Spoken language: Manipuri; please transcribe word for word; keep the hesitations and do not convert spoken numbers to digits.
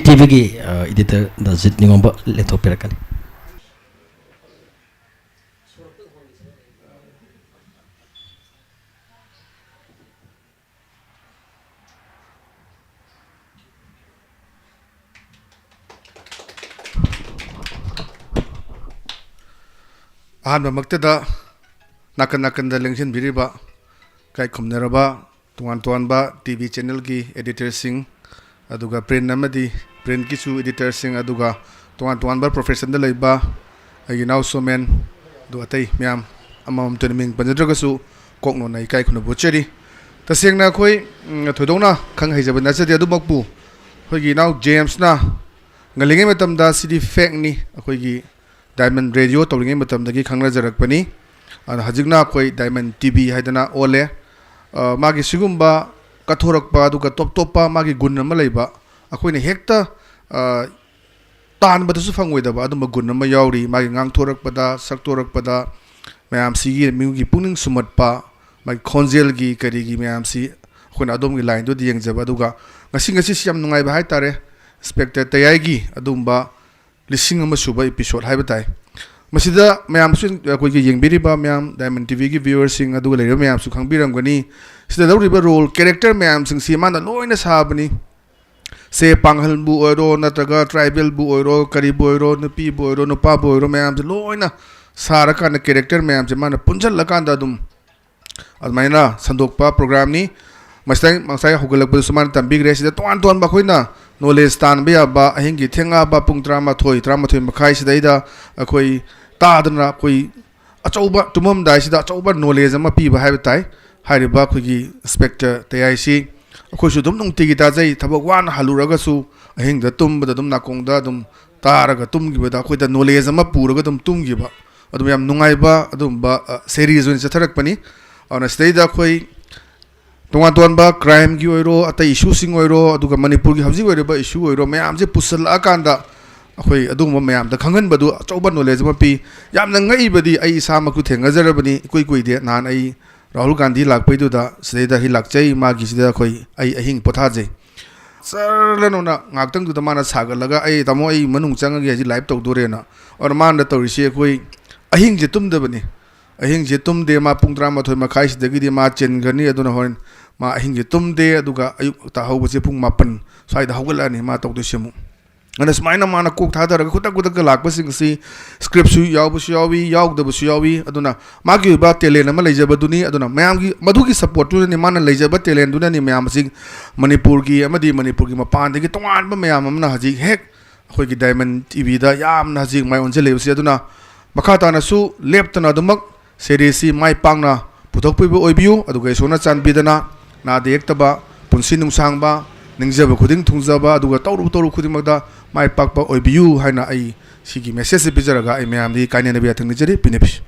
ꯇꯤꯚꯤꯒꯤ ꯑꯦꯗꯤꯇꯔ ꯗꯥꯖꯤꯠ ꯅꯤꯉꯣꯝꯕ ꯂꯦꯡꯊꯣꯛꯄꯤꯔꯛꯀꯅꯤ꯫ ꯑꯍꯥꯟꯕꯃꯛꯇꯗ ꯅꯥꯀꯟ ꯅꯥꯀꯟꯗ ꯂꯦꯡꯁꯤꯟꯕꯤꯔꯤꯕ ꯏꯀꯥꯏ ꯈꯨꯝꯅꯔꯕ ꯇꯣꯉꯥꯟ ꯇꯣꯉꯥꯟꯕ ꯇꯤꯚꯤ ꯆꯦꯅꯦꯜꯒꯤ ꯑꯦꯗꯤꯇꯔꯁꯤꯡ, ꯑꯗꯨꯒ ꯄ꯭ꯔꯤꯟ ꯑꯃꯗꯤ ꯄ꯭ꯔꯤꯟꯀꯤꯁꯨ ꯑꯦꯗꯤꯇꯔꯁꯤꯡ, ꯑꯗꯨꯒ ꯇꯣꯉꯥꯟ ꯇꯣꯉꯥꯟꯕ ꯄ꯭ꯔꯣꯐꯦꯁꯟꯗ ꯂꯩꯕ ꯑꯩꯒꯤ ꯏꯅꯥꯎ ꯁꯣꯃꯦꯟ, ꯑꯗꯨ ꯑꯇꯩ ꯃꯌꯥꯝ ꯑꯃꯃꯝꯇ ꯃꯤꯡ ꯄꯟꯖꯗ꯭ꯔꯒꯁꯨ ꯀꯣꯛ ꯅꯣꯟꯅ ꯏꯀꯥꯏ ꯈꯨꯝꯅꯕ ꯎꯠꯆꯔꯤ꯫ ꯇꯁꯦꯡꯅ ꯑꯩꯈꯣꯏ, ꯎꯝ, ꯊꯣꯏꯗꯣꯛꯅ ꯈꯪ ꯍꯩꯖꯕ ꯅꯠꯆꯗꯦ, ꯑꯗꯨꯃꯛꯄꯨ ꯑꯩꯈꯣꯏꯒꯤ ꯏꯅꯥꯎ ꯖꯦꯝꯁꯅ ꯉꯜꯂꯤꯉꯩ ꯃꯇꯝꯗ ꯁꯤꯗꯤ ꯐꯦꯛꯅꯤ, ꯑꯩꯈꯣꯏꯒꯤ ꯗꯥꯏꯃꯟ ꯔꯦꯗꯤꯑꯣ ꯇꯧꯔꯤꯉꯩ ꯃꯇꯝꯗꯒꯤ ꯈꯪꯅꯖꯔꯛꯄꯅꯤ꯫ ꯑꯗꯣ ꯍꯧꯖꯤꯛꯅ ꯑꯩꯈꯣꯏ ꯗꯥꯏꯃꯟ ꯇꯤꯚꯤ ꯍꯥꯏꯗꯅ ꯑꯣꯜꯂꯦ꯫ ꯑ, ꯃꯥꯒꯤ ꯁꯤꯒꯨꯝꯕ ꯀꯠꯊꯣꯔꯛꯄ, ꯑꯗꯨꯒ ꯇꯣꯞ ꯇꯣꯞꯄ ꯃꯥꯒꯤ ꯒꯨꯟ ꯑꯃ ꯂꯩꯕ, ꯑꯩꯈꯣꯏꯅ ꯍꯦꯛꯇ, ꯑ, ꯇꯥꯟꯕꯗꯁꯨ ꯐꯪꯉꯣꯏꯗꯕ ꯑꯗꯨꯝꯕ ꯒꯨꯟ ꯑꯃ ꯌꯥꯎꯔꯤ꯫ ꯃꯥꯒꯤ ꯉꯥꯡꯊꯣꯔꯛꯄꯗ, ꯁꯛꯇꯣꯔꯛꯄꯗ, ꯃꯌꯥꯝꯁꯤꯒꯤ ꯃꯤꯒꯤ ꯄꯨꯛꯅꯤꯡ ꯁꯨꯝꯍꯠꯄ, ꯃꯥꯒꯤ ꯈꯣꯟꯖꯦꯜꯒꯤ ꯀꯔꯤꯒꯤ ꯃꯌꯥꯝꯁꯤ ꯑꯩꯈꯣꯏꯅ ꯑꯗꯣꯝꯒꯤ ꯂꯥꯏꯟꯗꯨꯗ ꯌꯦꯡꯖꯕ꯫ ꯑꯗꯨꯒ ꯉꯁꯤ, ꯉꯁꯤꯁꯤ ꯌꯥꯝ ꯅꯨꯡꯉꯥꯏꯕ ꯍꯥꯏꯇꯥꯔꯦ, ꯏꯟꯁꯄꯦꯛꯇꯔ ꯇꯌꯥꯏꯒꯤ ꯑꯗꯨꯒꯨꯝꯕ ꯂꯤꯁꯤꯡ ꯑꯃ ꯁꯨꯕ ꯏꯄꯤꯁꯣꯗ ꯍꯥꯏꯕ ꯇꯥꯏ꯫ ꯃꯁꯤꯗ ꯃꯌꯥꯝꯁꯨ, ꯑꯩꯈꯣꯏꯒꯤ ꯌꯦꯡꯕꯤꯔꯤꯕ ꯃꯌꯥꯝ, ꯗꯥꯏꯃꯟ ꯇꯤꯚꯤꯒꯤ ꯚ꯭ꯌꯨꯋꯔꯁꯤꯡ ꯑꯗꯨꯒ ꯂꯩꯔꯤꯕ ꯃꯌꯥꯝꯁꯨ ꯈꯪꯕꯤꯔꯝꯒꯅꯤ, ꯁꯤꯗ ꯂꯧꯔꯤꯕ ꯔꯣꯜ, ꯀꯦꯔꯦꯛꯇꯔ ꯃꯌꯥꯝꯁꯤꯡꯁꯤ ꯃꯥꯅ ꯂꯣꯏꯅ ꯁꯥꯕꯅꯤ꯫ ꯁꯦ ꯄꯥꯡꯒꯜꯕꯨ ꯑꯣꯏꯔꯣ, ꯅꯠꯇ꯭ꯔꯒ ꯇ꯭ꯔꯥꯏꯕꯦꯜꯕꯨ ꯑꯣꯏꯔꯣ, ꯀꯔꯤꯕꯨ ꯑꯣꯏꯔꯣ, ꯅꯨꯄꯤꯕꯨ ꯑꯣꯏꯔꯣ, ꯅꯨꯄꯥꯕꯨ ꯑꯣꯏꯔꯣ, ꯃꯌꯥꯝꯁꯦ ꯂꯣꯏꯅ ꯁꯥꯔꯀꯥꯟꯗ, ꯀꯦꯔꯦꯛꯇꯔ ꯃꯌꯥꯝꯁꯦ ꯃꯥꯅ ꯄꯨꯟꯁꯤꯜꯂꯀꯥꯟꯗ ꯑꯗꯨꯝ ꯑꯗꯨꯃꯥꯏꯅ ꯁꯟꯗꯣꯛꯄ ꯄ꯭ꯔꯣꯒ꯭ꯔꯥꯝꯅꯤ꯫ ꯃꯁꯤꯗ ꯉꯁꯥꯏ ꯍꯧꯒꯠꯂꯛꯄꯗꯁꯨ ꯃꯥꯅ ꯇꯝꯕꯤꯈ꯭ꯔꯦ꯫ ꯁꯤꯗ ꯇꯣꯉꯥꯟ ꯇꯣꯉꯥꯟꯕ ꯑꯩꯈꯣꯏꯅ ꯅꯣꯂꯦꯖ ꯇꯥꯟꯕ ꯌꯥꯕ, ꯑꯍꯤꯡꯒꯤ ꯊꯦꯡꯉꯛꯑꯕ ꯄꯨꯡ ꯇꯔꯥꯃꯥꯊꯣꯏ, ꯇꯔꯥꯃꯥꯊꯣꯏ ꯃꯈꯥꯏ ꯁꯤꯗꯩꯗ ꯑꯩꯈꯣꯏ ꯇꯥꯗꯅ, ꯑꯩꯈꯣꯏ ꯑꯆꯧꯕ, ꯇꯨꯝꯃꯝꯗꯥꯏꯁꯤꯗ ꯑꯆꯧꯕ ꯅꯣꯂꯦꯖ ꯑꯃ ꯄꯤꯕ ꯍꯥꯏꯕ ꯇꯥꯏ꯫ ꯍꯥꯏꯔꯤꯕ ꯑꯩꯈꯣꯏꯒꯤ ꯏꯟꯁꯄꯦꯛꯇꯔ ꯇꯌꯥꯏꯁꯤ ꯑꯩꯈꯣꯏꯁꯨ ꯑꯗꯨꯝ ꯅꯨꯡꯇꯤꯒꯤ ꯇꯥꯖꯩ꯫ ꯊꯕꯛ ꯋꯥꯅ ꯍꯜꯂꯨꯔꯒꯁꯨ ꯑꯍꯤꯡꯗ ꯇꯨꯝꯕꯗ ꯑꯗꯨꯝ ꯅꯥꯀꯣꯡꯗ ꯑꯗꯨꯝ ꯇꯥꯔꯒ ꯇꯨꯝꯈꯤꯕꯗ ꯑꯩꯈꯣꯏꯗ ꯅꯣꯂꯦꯖ ꯑꯃ ꯄꯨꯔꯒ ꯑꯗꯨꯝ ꯇꯨꯝꯈꯤꯕ, ꯑꯗꯨꯝ ꯌꯥꯝ ꯅꯨꯡꯉꯥꯏꯕ ꯑꯗꯨꯝꯕ, ꯑ, ꯁꯦꯔꯤꯁ ꯑꯣꯏꯅ ꯆꯠꯊꯔꯛꯄꯅꯤ꯫ ꯑꯗꯨꯅ ꯁꯤꯗꯩꯗ ꯑꯩꯈꯣꯏ ꯇꯣꯉꯥꯟ ꯇꯣꯉꯥꯟꯕ ꯀ꯭ꯔꯥꯏꯝꯒꯤ ꯑꯣꯏꯔꯣ, ꯑꯇꯩ ꯏꯁꯨꯁꯤꯡ ꯑꯣꯏꯔꯣ, ꯑꯗꯨꯒ ꯃꯅꯤꯄꯨꯔꯒꯤ ꯍꯧꯖꯤꯛ ꯑꯣꯏꯔꯤꯕ ꯏꯁꯨ ꯑꯣꯏꯔꯣ, ꯃꯌꯥꯝꯁꯦ ꯄꯨꯁꯜꯂꯛꯑꯀꯥꯟꯗ ꯑꯩꯈꯣꯏ ꯑꯗꯨꯒꯨꯝꯕ ꯃꯌꯥꯝꯗ ꯈꯪꯍꯟꯕꯗꯨ ꯑꯆꯧꯕ ꯅꯣꯂꯦꯖ ꯑꯃ ꯄꯤ꯫ ꯌꯥꯝꯅ ꯉꯛꯏꯕꯗꯤ ꯑꯩ ꯏꯁꯥꯃꯛꯁꯨ ꯊꯦꯡꯅꯖꯔꯕꯅꯤ, ꯏꯀꯨꯏ ꯀꯨꯏꯗꯦ꯫ ꯅꯍꯥꯟ ꯑꯩ ꯔꯥꯍꯨꯜ ꯒꯥꯟꯙꯤ ꯂꯥꯛꯄꯩꯗꯨꯗ ꯁꯤꯗꯩꯗ ꯑꯩ ꯂꯥꯛꯆꯩ, ꯃꯥꯒꯤꯁꯤꯗ ꯑꯩꯈꯣꯏ, ꯑꯩ ꯑꯍꯤꯡ ꯄꯣꯊꯥꯖꯩ꯫ ꯆꯔꯂꯅꯣꯅ ꯉꯥꯏꯍꯥꯛꯇꯪꯗꯨꯗ ꯃꯥꯅ ꯁꯥꯒꯠꯂꯒ, "ꯑꯩ, ꯇꯥꯃꯣ, ꯑꯩ ꯃꯅꯨꯡ ꯆꯪꯉꯒꯦ, ꯍꯧꯖꯤꯛ live ꯇꯧꯗꯣꯔꯦꯅ"꯫ ꯑꯗꯨꯅ ꯃꯥꯅ ꯇꯧꯔꯤꯁꯤ, ꯑꯩꯈꯣꯏ ꯑꯍꯤꯡꯁꯦ ꯇꯨꯝꯗꯕꯅꯤ꯫ ꯑꯍꯤꯡꯁꯦ ꯇꯨꯝꯗꯦ꯫ ꯃꯥ ꯄꯨꯡ ꯇꯔꯥꯃꯥꯊꯣꯏ ꯃꯈꯥꯏꯁꯤꯗꯒꯤꯗꯤ ꯃꯥ ꯆꯦꯟꯈ꯭ꯔꯅꯤ꯫ ꯑꯗꯨꯅ ꯍꯣꯔꯦꯟ ꯃꯥ ꯑꯍꯤꯡꯁꯦ ꯇꯨꯝꯗꯦ꯫ ꯑꯗꯨꯒ ꯑꯌꯨꯛ ꯇꯥꯍꯧꯕꯁꯦ ꯄꯨꯡ ꯃꯥꯄꯟ ꯁ꯭ꯋꯥꯏꯗ ꯍꯧꯒꯠꯂꯛꯑꯅꯤ ꯃꯥ ꯇꯧꯗꯣꯏꯁꯦ ꯑꯃꯨꯛ꯫ ꯑꯗꯨꯅ ꯁꯨꯃꯥꯏꯅ ꯃꯥꯅ ꯀꯣꯛ ꯊꯥꯗꯔꯒ ꯈꯨꯗꯛ ꯈꯨꯗꯛꯇ ꯂꯥꯛꯄꯁꯤꯡ ꯑꯁꯤ scriptꯁꯨ ꯌꯥꯎꯕꯁꯨ ꯌꯥꯎꯏ, ꯌꯥꯎꯗꯕꯁꯨ ꯌꯥꯎꯏ꯫ ꯑꯗꯨꯅ ꯃꯥꯒꯤ ꯑꯣꯏꯕ talent ꯑꯃ ꯂꯩꯖꯕꯗꯨꯅꯤ꯫ ꯑꯗꯨꯅ ꯃꯌꯥꯝꯒꯤ ꯃꯗꯨꯒꯤ supportꯇꯨꯅꯅꯤ, ꯃꯥꯅ ꯂꯩꯖꯕ talentꯗꯨꯅꯅꯤ ꯃꯌꯥꯝ ꯑꯁꯤ ꯃꯅꯤꯄꯨꯔꯒꯤ ꯑꯃꯗꯤ ꯃꯅꯤꯄꯨꯔꯒꯤ ꯃꯄꯥꯟꯗꯒꯤ ꯇꯣꯉꯥꯟꯕ ꯃꯌꯥꯝ ꯑꯃꯅ ꯍꯧꯖꯤꯛ ꯍꯦꯛ ꯑꯩꯈꯣꯏꯒꯤ Diamond TVꯗ ꯌꯥꯝꯅ ꯍꯧꯖꯤꯛ ꯃꯥꯏ ꯑꯣꯟꯁꯤꯜꯂꯤꯕꯁꯤ꯫ ꯑꯗꯨꯅ ꯃꯈꯥ ꯇꯥꯅꯁꯨ ꯂꯦꯞꯇꯅ ꯑꯗꯨꯃꯛ ꯁꯦꯔꯤꯁꯁꯤ ꯃꯥꯏ ꯄꯥꯛꯅ ꯄꯨꯊꯣꯛꯄꯤꯕ ꯑꯣꯏꯕꯤꯌꯨ꯫ ꯑꯗꯨꯒ ꯏꯁꯣꯔꯅ ꯆꯥꯟꯕꯤꯗꯅ ꯅꯥꯗ ꯌꯦꯛꯇꯕ, ꯄꯨꯟꯁꯤ ꯅꯨꯡꯁꯥꯡꯕ, ꯅꯤꯡꯖꯕ ꯈꯨꯗꯤꯡ ꯊꯨꯡꯖꯕ, ꯑꯗꯨꯒ ꯇꯧꯔꯨ ꯇꯧꯔꯨ ꯈꯨꯗꯤꯡꯃꯛꯇ ꯃꯥꯏ ꯄꯥꯛꯄ ꯑꯣꯏꯕꯤꯌꯨ ꯍꯥꯏꯅ ꯑꯩ ꯁꯤꯒꯤ messageꯁꯤ ꯄꯤꯖꯔꯒ ꯑꯩ ꯃꯌꯥꯝꯗꯒꯤ ꯀꯥꯏꯅꯅꯕ ꯌꯥꯊꯪ ꯅꯤꯖꯔꯤ꯫ ꯄꯤꯅꯕꯤꯁꯤ꯫